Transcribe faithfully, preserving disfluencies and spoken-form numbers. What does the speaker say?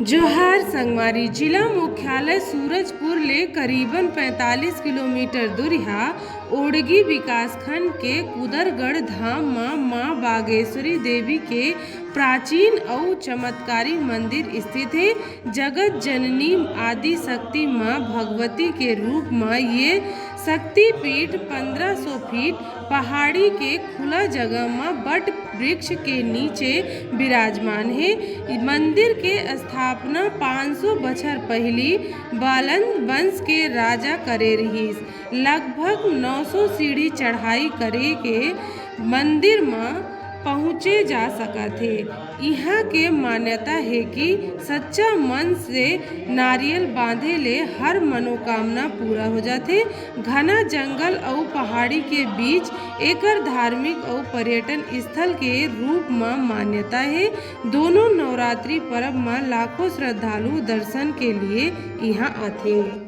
जोहार संगवारी। जिला मुख्यालय सूरजपुर ले करीबन पैंतालीस किलोमीटर दूरिहा ओड़गी विकासखंड के कुदरगढ़ धाम म मां बागेश्वरी देवी के प्राचीन अउ चमत्कारी मंदिर स्थित हे। जगत जननी आदि शक्ति मां भगवती के रूप म ये शक्तिपीठ पंद्रह सौ फीट पहाड़ी के खुला जगह म बट वृक्ष के नीचे विराजमान हे। मंदिर के स्थापना पाँच सौ बछर पहिली बालन वंश के राजा करे रिहिस। लगभग नौ सौ सीढ़ी चढ़ाई करे के मंदिर म पहुँचे जा सकत हे। इहाँ के मान्यता हे कि सच्चा मन से नारियल बांधे ले हर मनोकामना पूरा हो जाथे। घना जंगल अउ पहाड़ी के बीच एकर धार्मिक अउ पर्यटन स्थल के रूप म मान्यता हे। दोनों नवरात्रि पर्व म लाखों श्रद्धालु दर्शन के लिए इहाँ आथे।